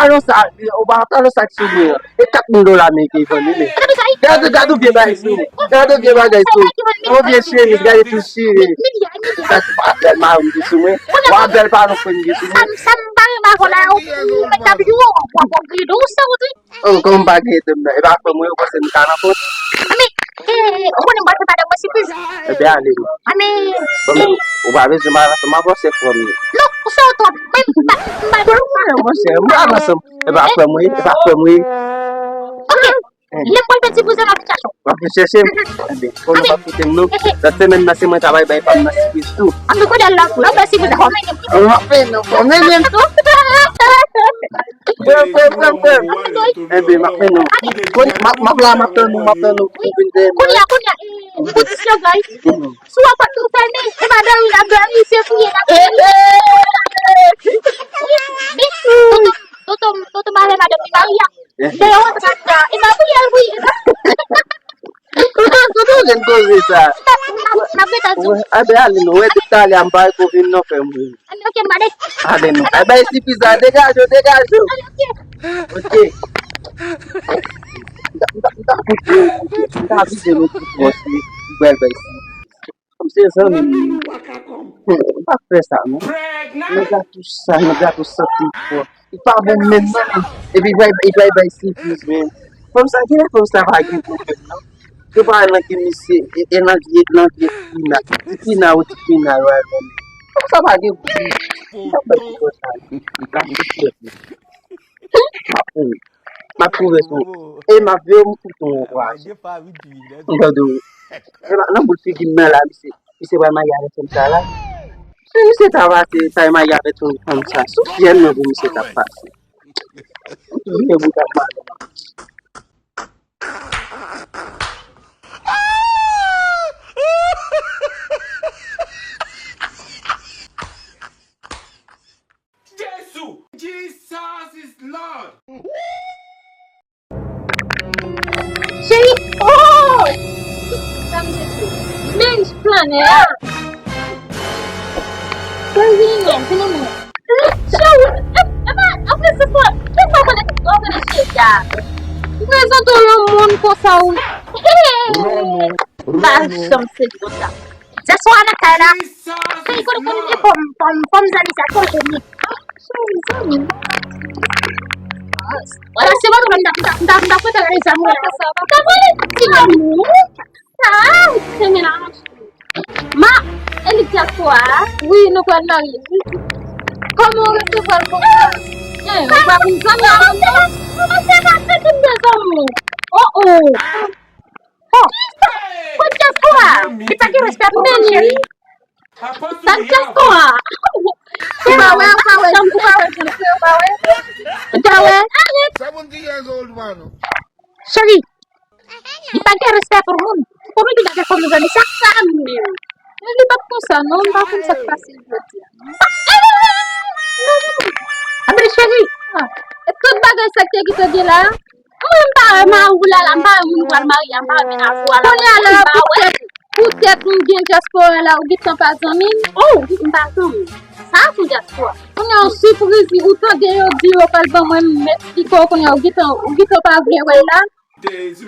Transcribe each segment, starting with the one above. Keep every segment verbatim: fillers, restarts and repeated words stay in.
pantalon sa, ou pantalon sa ki sou mwen an. E kat mil dola men ki vann li men. Gade, gade yon vye bagay sou mwen. Gade yon vye bagay sou mwen. Yon vye chemiz, gade tou chire. Sa se pa bèl mari m ki sou mwen. Wa bèl pa non fè m ki sou mwen. Sa m pa renmen avè w la, ou met ap yo, w ap grido, ou sa ou di. Oh, kòm m pa gen tèm nan. E pa frè mwen, ou panse m ka nan kont? Ami, eh, ou konnen m pral fè madanm mwen sipriz. Ebyen, ale non. Ami, bon, ou pa bezwen mal ansanm avè w, se frè m ye. Non, ou fè w twòp. Mwen, m pa, m pa, m pa nan monchè, m pa nan ansanm. E pa frè mwen, e pa frè mwen. Ok. Lè m pral fè ti bouzen nan aplikasyon. W ap vin chèche m? Enben, konnen w p ap kite m non. Lòt semèn nan, se mwen k ap al bay pa m nan sipriz tou. An tou konnen lòt, lòt fè sipriz la, w ap mennen m. W ap mennen m, w ap mennen m tou. Frè m, frè m, frè m, frè m. Enben, m ap mennen w. Konnen, m ap, m ap la, m ap tann ou, m ap tann ou pou vin dèyè m. Kounye a, kounye a, eh, kondisyon, guys. Si w ap tou fèmen, e pa dòmi n ap dòmi, se fouye n ap fouye. Toto, toto, toto, m avè madanm li marye a. Lè yo rantre anndan, e pa priye l priye. Kote w jwenn koze sa? N ap, n ap, n ap gentan di w. Wè, a ben ale non, wè depi talè a m pa ko vin non frè m. Ann, ok, m ale. Ale non. A bay sipriz la, degaje w, degaje w. Ale, ok. Ok. M ta, m ta, m ta koute w, koute. M ta vize nou tout fòs li. M pral bay sipriz. Kòm se zanmi m, m pa fè sa non. Nèg la tou sal, nèg la tou santi fò. Li pa bon menm non. Epi li pral, li pral bay sipriz men. Fanm sa, genlè fanm sa pa gen pwoblèm non. Yo pa nan ki misye, e, e nan vye, nan vye Tifina. Tifina ou Tifina, yo al menm. Fanm sa pa gen pwoblèm. Li pa bay pwoblèm sa. Li pa gen pwoblèm. M ap pwouve. M ap pwouve sou. E m ap veye m fout ou ankouraje. M tande w. E la, nan bout figi m nan la, misye, misye pral marye avèk fanm sa la. Si misye ta pase, ta marye avèk fanm, fanm sa, sou fyèl mwen pou misye t ap pase. M tou vye bout ap pale. Jesu! Jesus is Lord! Cheri, oh! Sa m te di. Men j flannè a. Cheri, non, se non, non. Cheri, e, e pa, apre se fò, e pa konnen, ou konnen cheri a. Prezante w yon moun konsa ou. Pa janm sezi konsa. Jès ou a nan kay la. Cheri, kote kote fòm, fòm, fòm zanmi sa, kote kote. Cheri, zanmi. Wala, se mwen ki mwen ta, mwen ta, mwen ta, mwen ta fè gade sa mwen. Sa vole ti lanmou. Sa, se men la. Ma, e li dyaspora a? Wi, nou pral marye, wi. Kòman w resevwa l konsa? Eh, ou pa konn zanmi a mwen non? Kòman se ka fè tout de zanmi? Oh, oh. Oh. Kot dyaspora a? Li pa gen respè pou mwen, cheri. Sa dyaspora a? Ou pa wè, ou pa wè, ou pa wè, ou pa wè. Ou pa wè? Seventy years old man. Cheri, li pa gen respè pou moun. Pou nou ki pa gen fòm nou zanmi sa, sa menm. Men li pa t konsa non, m pa konn sa k pase jodi a. Anben cheri, e tout bagay sa k te kite gen la. Mwen m pa wè mari w la la, m pa wè moun ou pral marye a, m pa wè mennaj ou a la. Kounye a la, poutèt, poutèt m gen dyaspora la, ou gentan pa zanmi m? Oh, m pa zanmi. Sa se dyaspora. Kounye a, yon sipriz, ou tande yo di yo pral ban mwen, m eksplike w, kounye a, ou gentan, ou gentan pa vle wè l la.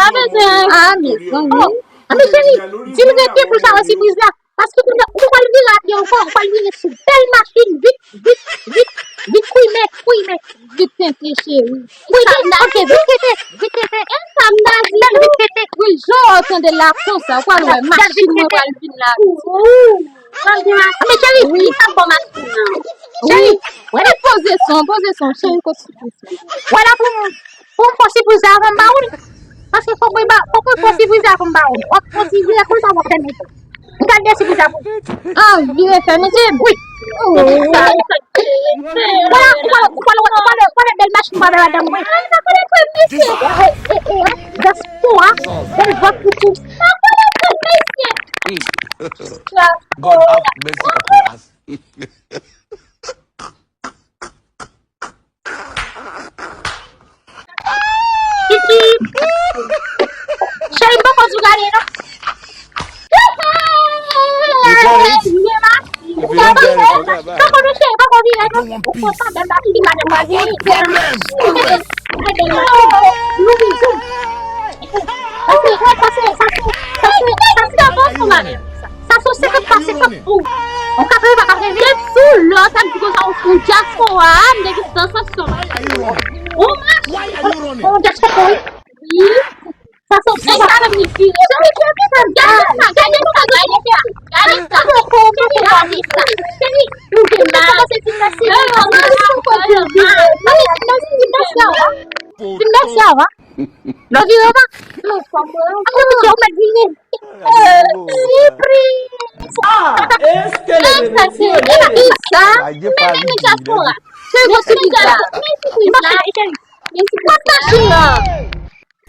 Pa bezwen. Ah, mezanmi. Oh, anben cheri, di l rete pou l ka wè sipriz la. Paske kounye a, ou pral vire apye ankò, ou pral vire sou bèl machin, vit, vit, vit, vit, kwime, kwime. Vit tenten, cheri. Wi, ok, vit tenten, vit tenten. E sa m ta di tou. Bèl vit tenten. Wi, jan w tande l la konsa, ou pral wè machin mwen pral vin la. Anben cheri, wi, sa bon machin nan. Cheri, wè la poze son, poze son, cheri, poze son. Wè la pou mwen. Pou m fè sipriz la avan m ba ou l. Paske fòk mwen ba, fòk mwen fè sipriz la avan m ba ou l. W ap fè sipriz la konsa w ap fè mete. M ka fè sipriz la pou ou. Ah, vire fè mete. Wi. Wala, wala, wala, wala, wala bèl machin, wala madanm mwen. Sa konnen premye se. Eh, eh, eh, dyaspora, bèl vant pou tou. Sa konnen premye se. God have mercy upon us. Kiki. Cheri, m poko di w gade non. Poko non, cheri, poko vire non. Ou kontan bèl la, li pa de mwazel. Pase, pase, pase, pase, pase, pase, pase, Sa se senkant pa senkant pou ou. Yon katreven pa katreven. Lè sou lè w t ap di konsa, ou, ou dyaspora a, m te gen san sanksyon. Ou mach, ou dyaspora, wi. Sa se senkant pa senkant. Gade sa, gade sa, gade sa, gade sa. Gade sa. Cheri, ou gen mal. Ti mesye a, wi. Ti mesye a, wi. Lè w vire pa. Anmwey, mesye, ou mèt vini. Sipriz! Ah, èske le mesye sa? Men, men, men, dyaspora. Cheri, bon, sipriz la. Men, sipriz la, cheri. Men, sipriz la.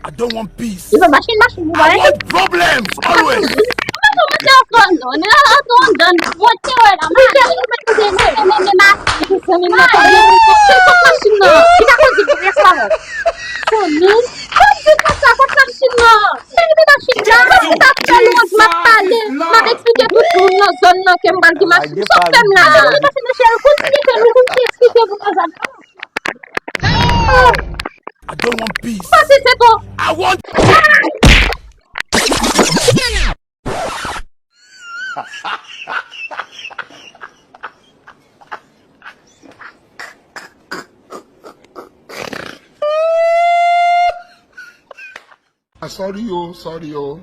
I don't want peace. Li pa machin, machin, ou wè? I want problems, always. Ou pa konn monte ankò, non. Nèg la antre anndan, monte wè la. Machin, ou mèt monte, men, men, men, machin. Cheri, kot machin nan? Li pa konn di pou rès la, non. Zanmi, kòm di konsa, kot machin nan? Cheri, men machin nan, m t ap fè lwanj, m ap pale, m ap eksplike tout moun nan zòn nan ke m pral gen machin. Sa w fè m la? Cheri, men machin nan, cheri, kontinye fè nou, kontinye eksplike pou nou zòn nan. Oh! I don't want peace. Pase se kon. I want. Ah, sorry yo, sorry yo.